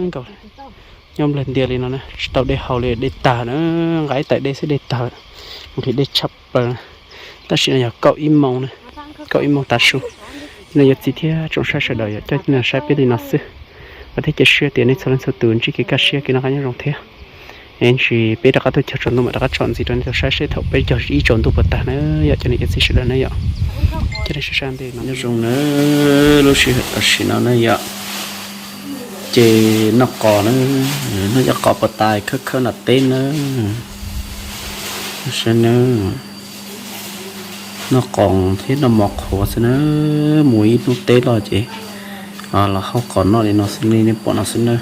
nkaus, nyob nplawg ntias li no na, tsis tau dej haus li, dej tag na, nqa ib tais dej xwb dej tag, nqhis dej tshaj plaws na. Tam sim no yog kaum ib moos na, kaum ib moos tav su. No yog txiv thiab tsoom saib sawv daws yom, coj nej saib peb li no xwb. Vam thiab cia siab tias nej txhua leej txhua tus ntsib kev kaj siab kev noj qab nyob zoo thiab. Es ntsis peb rov qab tuaj cog tsaus ntuj mam rov qab tsom ntxiv rau nej tau saib seb thaum peb cog ib tsaus ntuj puas tag na yom, cov niam cov txiv sawv daws na yom. Cov niam sawv daws nyob zoo na, lub sij hawm tam sim no na yom, ces noj qos na, noj cov qos puas tas khawb khawb nram teb na. Saib na, noj qos thiab noj mov qhuav xwb na, mus ib hnub teb loj ces los hau qos noj li no xwb li nej pom no xwb na.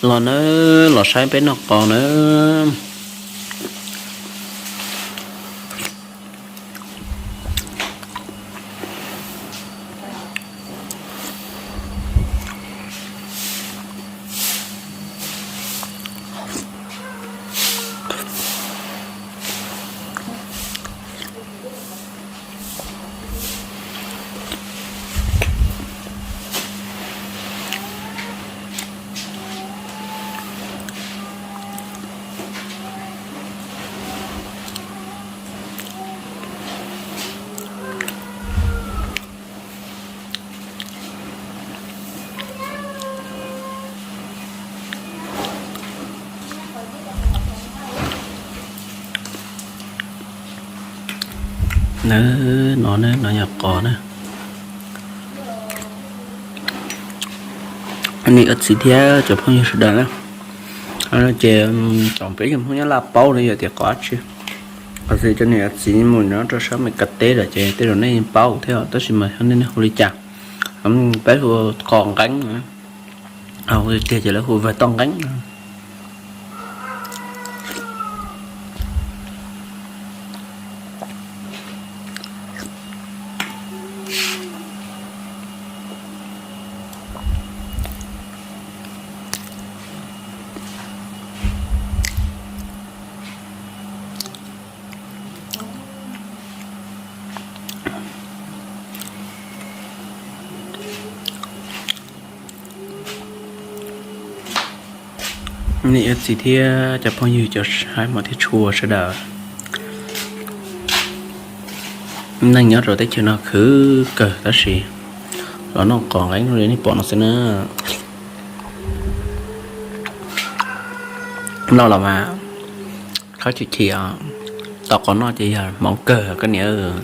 Los nawb, los saib peb noj qos nawb. Nawb, no na, no yog qos na. Niam txiv thiab cov phooj ywg sawv daws na, ces tsoom peb cov Hmoob nyob Laj paub na yom tias qos dab tsi. Qos txiv cov niam txiv mus nyob rau sab Mes Kas teb lawm ces tej zaum nej paub thiab tab sis mas nej hu li cas, peb hu qos nqeeb, tiag ces lawv hu vawg toj nqeeb. Niam txiv thiab cov phooj ywg cov saib mos thiab tshua sawv daws, neej nyob rau teb chaws no khwv kawg tab sis los noj qos nqeeb li nej pom no xwb na. Noj los mas khawb chim chim, tom qos noj ces yog hmoov kawg koj niam.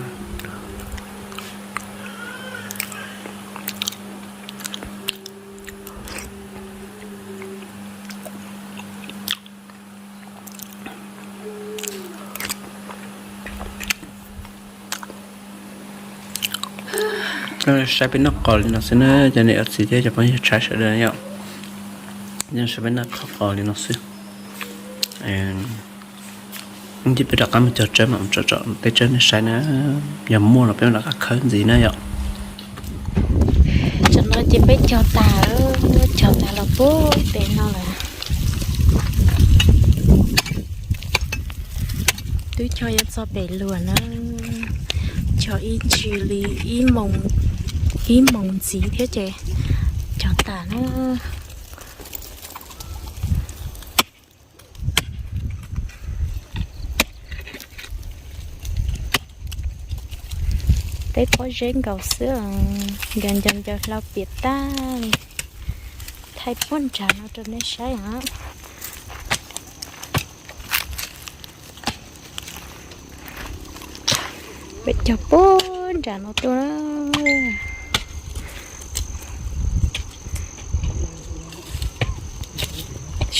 Saib peb noj qos li no xwb na cov niam txiv thiab cov phooj ywg tshua sawv daws yom. Saib peb noj qos li no xwb. Ib pliag peb rov qab mus cog tsawb mam tsom tsom tej tsawb nej saib na. Yog muaj los peb mam rov qab khawb ntxiv na yom. Tam no ces peb cog tas, cog tas los pub pem no lawm. Twb cog yuav txog pem luag na, cog ib ntsis li ib moos ntxiv thiab ces cog tas na. Teb pob zeb nkaus xwb, ncaws ncaws ncaws hlau piam tag li. Thaij puag nram no rau nej saib os. Peb cog puag nram no tuaj.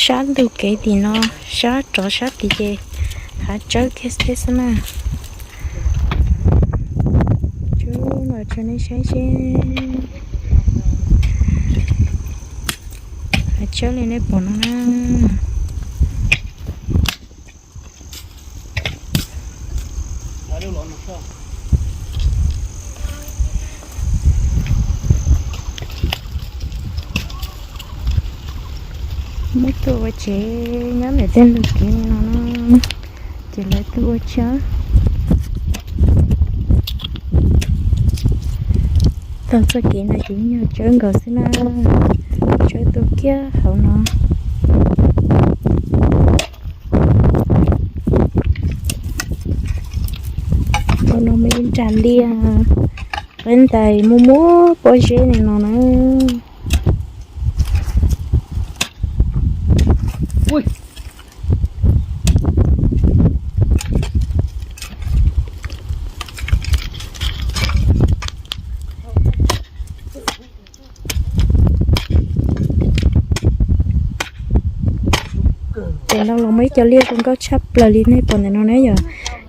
Sab ntug kev tim no, sab rov sab tid ces hav tsawb kiag xwb na. Tsuas los tso nej saib seb tsawb li nej pom no na. Muab tuaj ua tsev nyob ntawm tej ntug kev no na, ces lawv tuaj ua tsawb. Tau txoj kev no ces nyuag tsawb nkaus xwb na, tsawb tuaj kiag hauv no. Hauv no muaj ib nra liaj, qeb ntais muaj muaj pob zeb li no na. Ces no los muaj ib co liaj zoo nkauj tshaj plaws li nej pom ntawm no na yom,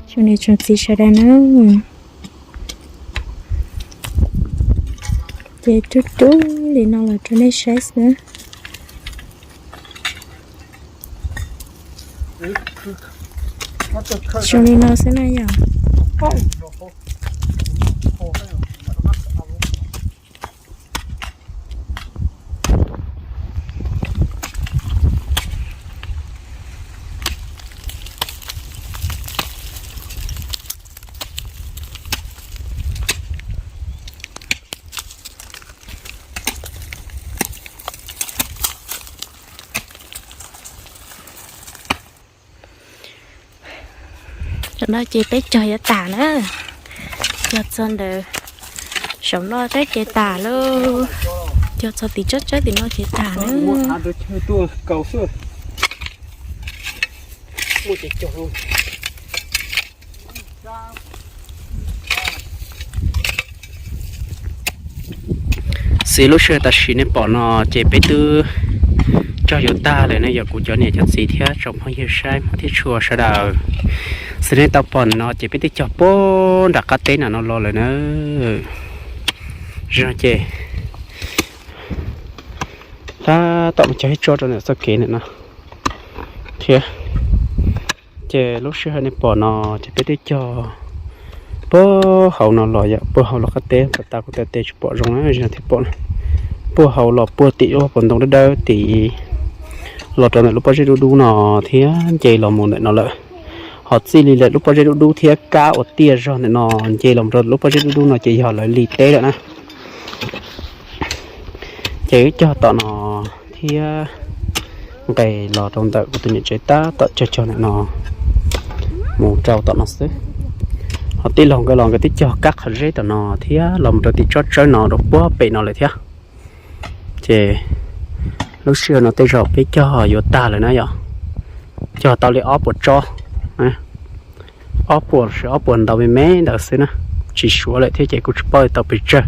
tsoom niam tsoom txiv sawv daws na. Ces rub rub li no los rau nej saib xwb. Zoo li no xwb na yom. Tam no ces peb cog yuav tas na. Cog txog ntawm saum no teb ces tas lauj. Cog txog tim tsob tsawb tim no ces tas na. Xws lub sij hawm tam sim nej pom no ces peb twb cog yuav tag lawm ne, yog kuv cov niam cov txiv thiab tsoom phooj ywg saib hmov thiab tshua sawv daws. Xws nej tau pom no ces peb twb cog puag nram qab teb na no los lawm na. Zoo ces tab tom mus cog ib tsob rau ntawm txoj kev ntawm no thiab. Ces lub sij hawm nej pom no ces peb twb cog puag hauv no los yom, puag hauv los qab teb, puag ta kuv taw tes tsis pom zoo na, thiaj pom na. Puag hauv los puag tim lub puas ntoo dawb dawb tim los rau ntawm lub pob zeb dub dub no thiab nce los mus ntawm no lawm. Ho txij li lawm lub pob zeb dub dub thiab kab uas tiaj zog ntawm no nce los rau lub pob zeb dub dub no ces yog lawv li teb lawm na. Ces wb cog tom no thiab nqes los rau ntawm kuv tus niam tsev tab tom cog cog ntawm no mus rau tom no xwb. Ho tij laug nkawd los nkawd twb cog kab qhov zeb tom no thiab los mus rau tim tsob tsawb no rau puag pem no lawm thiab. Ces lub sij hawm no tej zaum peb cog yuav tag lawm na yom. Cog tau li ob puas tsob, ob puas los sis ob puas ntau me me ntawd xwb na. Tsis suav lawm thiab ces kuj tsis paub tau pes tsawg,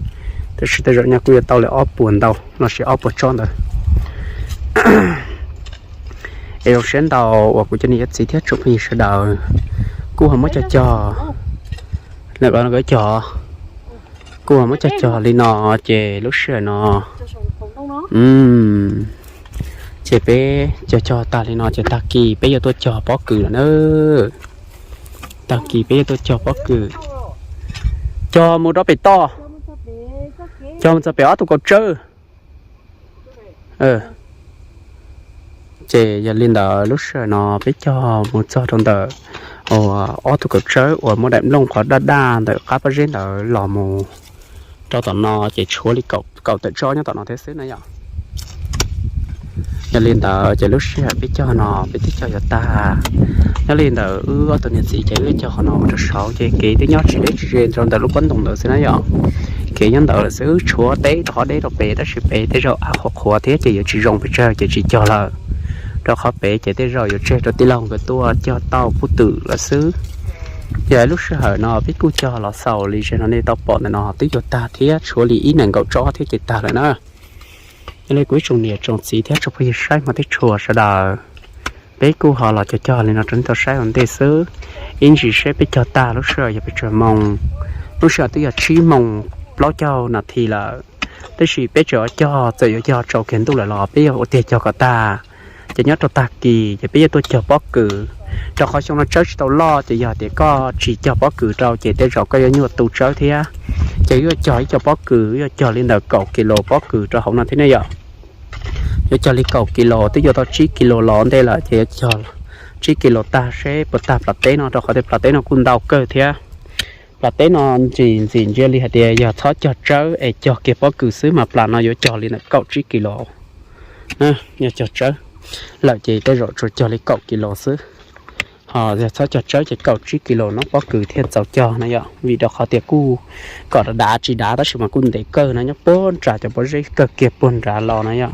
tab sis tej zaum nyaj kuj yuav tau li ob puas ntau los sis ob puas tsob ntawd. Es zoo siab ntau uas kuv cov niam cov txiv thiab tsoom phooj ywg sawv daws kuj ho muab cog cog, lawv cog, kuj ho muab cog cog li no. Ces lub sij hawm no ces peb cog cog tag li no ces tag kis peb yuav tuaj cog pob kws lawm na. Tag kis peb yuav tuaj cog pob kws, cog mus rau pem toj, cog mus txog pem ob tug kaum tsawb. Ces yog li ntawd lub sij hawm no peb cog mus txog rau ntawm ob tug kaum tsawb uas muaj daim nplooj qhov daj daj ntawm qab pob zeb ntawd los mus rau tom no ces tshuav li kaum tawm tsob nyob tom no thiab xwb na yom. Yog li ntawd ces lub sij hawm peb cog no peb twb cog yuav tag. Nyob li ntawd wb ob tug niam txiv ces wb cog qhov no mus rau saud ces kev twb nyob tsis deb tsis ze rau ntawm lub pob ntoo ntawd xwb na yom. Kev nyob ntawd lawm xwb, tshuav teb rau qhov deb rau pem tab sis pem tej zaum av qhuav qhuav thiab ces yuav tsis zoo pes tsawg ces tsis cog lawm. Rau qhov pem ces tej zaum yuav tseg rau tij laug nkawd tuaj cog tau puj twm lawm xwb. Yog lub sij hawm no peb kuj cog los xaus li ze no nej tau pom ntawm no twb yuav tag thiab, tshuav li ib nees nkaum tsob thiab ces tag lawm na. Yog li kuv ib tsoom niam tsoom txiv thiab tsoom phooj ywg saib hmov thiab tshua sawv daws, peb kuj ho los cog cog li no rau nej tau saib ua ntej xwb. Ib ntsis seb peb cog tag lub sij hawm yog pes tsawg moo. Lub sij hawm twb yog tsib moo plaub caug nas this lawm. Tab sis peb tseem yuav cog, txawm yuav cog tsaus kiag ntuj lawm los peb yuav ua tiag cog kom tag. Ces nyob rau tag kis ces peb yuav tuaj cog pob kws, rau qhov xyoo no tsawb tsis tau loj, ces yog tias koj tsis cog pob kws rau ces tej zaum koj yuav nyuaj tu tsawb thiab. Ces yuav cog ib co pob kws, yuav cog li ntawm kaum kis lus pob kws rau hauv no thiab ne yom. Yuav cog li kaum kis lus, twb yuav tau tsib kis lus los ntej lawm, ces yuav cog tsib kis lus tag seb puas tag plas teb no, rau qhov tias plas teb no kuj ntau kawg thiab. Plas teb no ntxim ntxim ntsia li hais tias yog txhob cog tsawb es cog kiag pob kws xwb mas plas no yuav cog li ntawm kaum tsib kis lus. Yog cog tsawb lawm ces tej zaum tsuas cog li kaum kis lus xwb. Ho yog txhob cog tsawb ces kaum tsib kis lus no pob kws thiaj txaus cog na yom, vim rau qhov tias kuj kom dav tsis dav tab sis mas kuj ntev kawg no, nyob puag nram cov pob zeb kawg kiag puag nrad los na yom.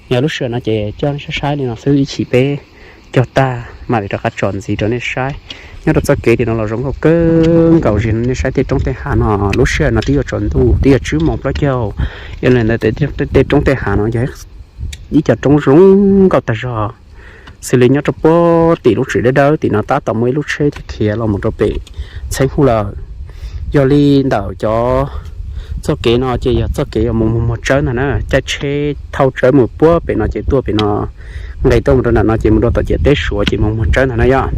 Yog lub sij hawm no ces coj saib saib li no xwb, ib chim peb cog tag mam li rov qab tso ntxiv rau nej saib. Nyob rau txoj kev tim no los zoo nkauj kawg nkaus, zim nej saib tej roob tej hav no, lub sij hawm no twb yuav tsaus ntuj, twb yuav tsib moos plaub caug. Yog li ntawd tej roob tej hav no yog ib co roob zoo nkauj tag zog. Xws li nyob rau puag tim lub tsev dawb dawb tim no tab tom muaj ib lub tsheb khiav los mus rau pem Txheeb Huj lawm. Yog li ntawm cov txoj kev no ces yog txoj kev uas mus muag tsawb ntag na, caij tsheb thauj tsawb mus puag pem no ces tuaj pem no, nqes tuaj mus rau nram no ces mus rau tom ciam teb Suav ces mus muag tsawb ntag na yom.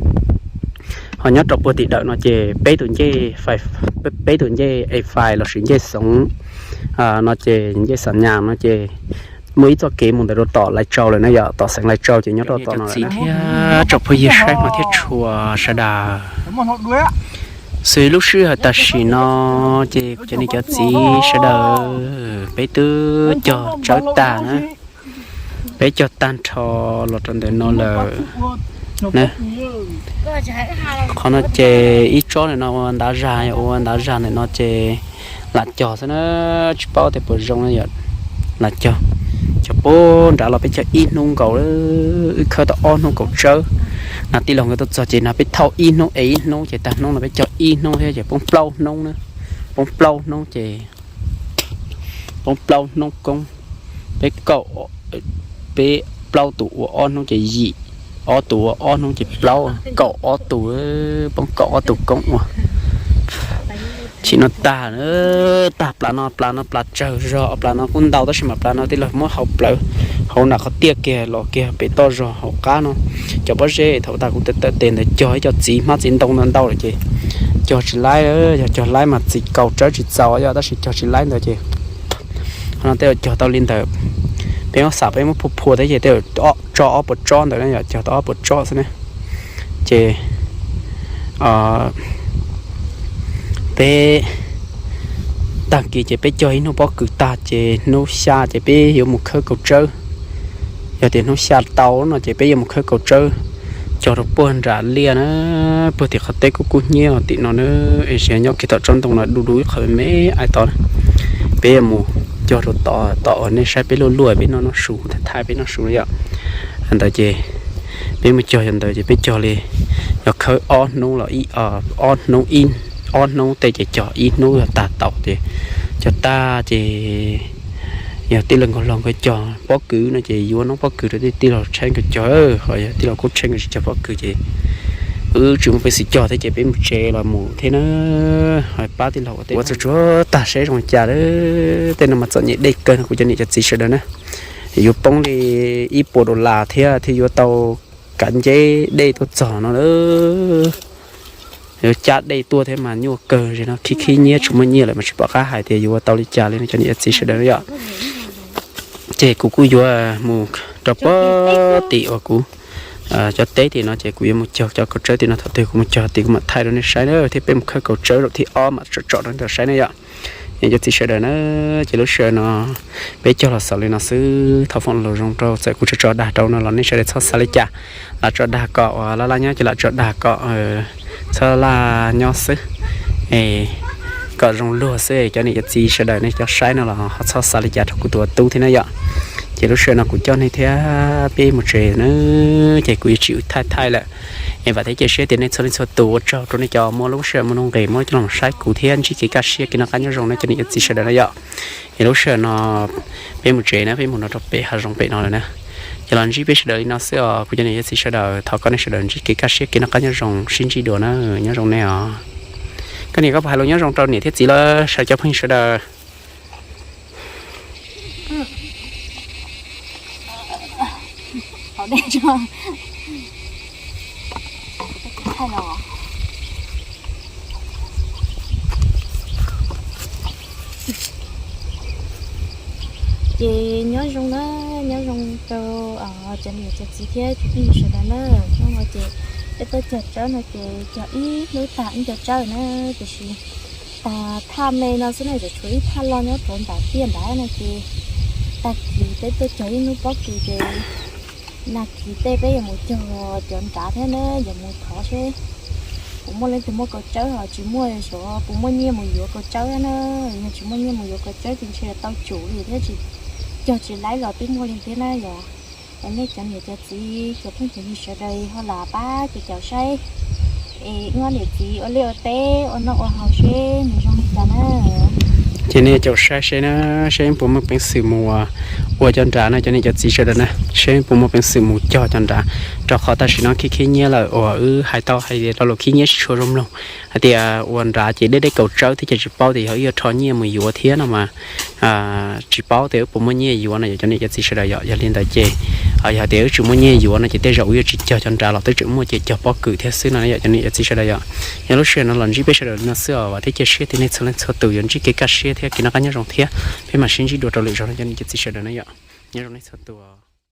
Ho nyob rau puag tim dawm no ces peb tus ncej, peb tus ncej A five lossis ncej xoov no ces ncej Xam Nyas no ces muaj ib txoj kev mus ntawm rau tom Lais Tsau lawm na yom, tom xeev Lais Tsau ces nyob rau tom no lawm na. Thiab tsoom phooj ywg saib hmov thiab tshua sawv daws, xws lub sij hawm tam sim no ces cov niam cov txiv sawv daws, peb twb cog tsawb tag na, peb cog tag nrho los rau ntawm no lawm na. Qhov no ces ib tsob ntawm no ua ntav zag, ua ntav zag ntawm no ces lam cog xwb na, tsis paub tias puas zoo na yom. Lam cog, cog puag nrad los peb cog ib hnub nkaus, wb khawb tau ob hnub kaum tsawb. Nag tij laug nkawd tuaj txog ces nag peb thauj ib hnub es ib hnub ces tag hnub no peb cog ib hnub thiab ces poob plaub hnub na, poob plaub hnub ces poob plaub hnub koob. Peb kaum, peb plaub tus ua ob hnub ces yim, ob tus ua ob hnub ces plaub, kaum ob tus, poob kaum ob tus koob ua. Tsim no tag, tag plas no, plas no plas tsawg zog, plas no kuj ntau tab sis mas plas no tij laug muab hau plawv hauv nram qhov tiaj kiag los kiag pem toj zog hauv qab no. Cov pob zeb thaum tas kuv tawm tes ntawd cog ib co txiv hmab txiv ntoo ntau ntau lawm ces cog tsis laib, yog cog laib mas txiv kaus tsawb tsis txaus yog tab sis cog tsis laib ntawd ces qhov no tej zaum cog tau li ntawd, peb muab xam peb muab phua phua thiab ces tej zaum tso ob puas tsob ntawd na yom, cog tau ob puas tsob xwb na. Ces peb tag kis ces peb cog ib hnub pob kws tag ces hnub xya ces peb yuav mus khawb kaus tsawb. Yog tias hnub xya tau no ces peb yuav mus khawb kaus tsawb cog rau puag nram liaj na, puag tim qhov teb kub kub hnyiab tim no na, es nyob kiag tom tsob ntoo no du du ib qho me me ai tod na. Peb yuav mus cog rau tom, tom uas nej saib peb luaj luaj peb noj noj su, thaij thaij peb noj su na yom. Ntawd ces peb mus cog yog ntawd ces peb cog li, yog khawb ob hnub los, ob hnub, ob hnub tej ces cog ib hnub yog tag tau ces cog tag ces yog tij laug nkauj hluas nkawd cog pob kws no ces yuav noob pob kws rau tij laug Tsheej nkawd cog, ho yog tij laug Kub Tsheej nkawd tsis cog pob kws ces wb tsis muaj peev xwm cog thiab ces peb mus tsev los mus thiab na. Pab tij laug ua tsuag tsuag tag seb zoo li cas lawm. Tej no mas txom nyem dej kawg no kuv cov niam cov txiv sawv daws na. Yuav poob li ib puas dollar thiab thiaj yuav tau kav nceb dej tuaj txog no lawm. Yuav cab dej tuaj thiab mas nyuaj kawg li no, khib khib nyiab tsis muaj nyiaj lawm mas tsis pom qab hais tias yuav ua tau li cas li no cov niam cov txiv sawv daws yom. Ces kuv kuj yuav mus rau puag tim uas kuv cov teb tim no ces kuv yuav mus cog cov kaus tsawb tim no, thaum twg kuv mus cog tim kuv mam thaij rau nej saib na, thiab peb mus khawb kaus tsawb zaum thib ob mam tsom tsom rau nej saib na yom. Cov txiv sawv daws na, ces lub sij hawm no peb cog los xaus li no xwb, thov foom lus zoo rau, txawm kuv tso tso dag rau no los nej sawv daws txhob xav li cas. Lam tso dag kom uas laj laj nyob ces lam tso dag kom txhob laj nyob xwb, kom zoo luag xwb. Cov niam cov txiv sawv daws nej cov saib no los ho txhob xav li cas rau kuv tus tub thiab na yom. Ces lub sij hawm no kuv coj nej thiab peb mus tsev na, ces kuv yuav tsis thaij thaij lawm. Es vam thiab cia siab tias nej txhua leej txhua tus ua tsaug rau nej cov muaj lub sij hawm muaj nuj nqis muab coj los saib kuv thiab ntsib kev kaj siab kev noj qab nyob zoo na cov niam cov txiv sawv daws na yom. Es lub sij hawm no peb mus tsev na, peb mus no rau pem hav zoov pem no lawm na. Ces los ntsib peb sawv daws li no xwb os kuv cov niam cov txiv sawv daws, thov kom nej sawv daws ntsib kev kaj siab kev noj qab nyob zoo, sib ntsib dua na, nyob zoo nej os. Koj niam koj puas hais lus nyob zoo rau niam thiab txiv lawv sawv, cov phooj ywg sawv daws? Hauv dej tso. Thaij los. Ces nyob zoo na, nyob zoo rau cov niam cov txiv thiab cov phooj ywg sawv daws na. Hnub no ces peb tuaj cog tsawb no ces cog ib hnub tag ib co tsawb na, tiam sis tas thaj me no xwb na, tseem tshuav ib thaj loj nyob rau nram tiaj nrad no ces tag kis peb tuaj cog ib hnub pob kws ces nag kis tej peb yuav mus cog cov nrad thiab na, yuav mus thov seb puas muaj leej twg muaj kaus tsawb, ho tsis muaj xyov puas muaj nyiaj mus yuav kaus tsawb na. Yog tsis muaj nyiaj mus yuav kaus tsawb ces ntshe tau tsum li thiab, tsis cog tsis laib los twb muaj li thiab na yom. Es nej cov niam cov txiv cov phooj cov ywg sawv daws ho los pab caum caum saib es wb ob niam txiv ua liaj ua teb ua noj ua haus seb nws zoo li cas na. Ces nej caum saib seb na, seb puas muaj peev xwm mus ua cov nrad na cov niam cov txiv sawv daws na, seb puas muaj peev xwm mus cog cov nrad, rau qhov tam sim no khib khib nyiab lawm uas wb hais tau hais tias lo lus khib nyiab tsis tshua zoo mloog, hais tias ua nrad ces deb deb kaus tsawb thiab ces tsis paub tias yog wb yuav rho nyiaj mus yuav thiab no mas tsis paub tias wb puas muaj nyiaj yuav no yom cov niam cov txiv sawv daws yom. Yog li ntawd ces yog tias wb tsis muaj nyiaj yuav no ces tej zaum wb yuav tsis cog cov nrad los twb tseem muaj ces cog pob kws thiab xwb no yom cov niam cov txiv sawv daws yom. Yog lub sij hawm no los ntsib peb sawv daws li no xwb os, vam thiab cia siab tias nej txhua leej txhua tus yuav ntsib kev kaj siab thiab kev noj qab nyob zoo thiab. Peb mam sib ntsib dua rau lwm zaug no cov niam cov txiv sawv daws na yom. Nyob zoo nej txhua tus.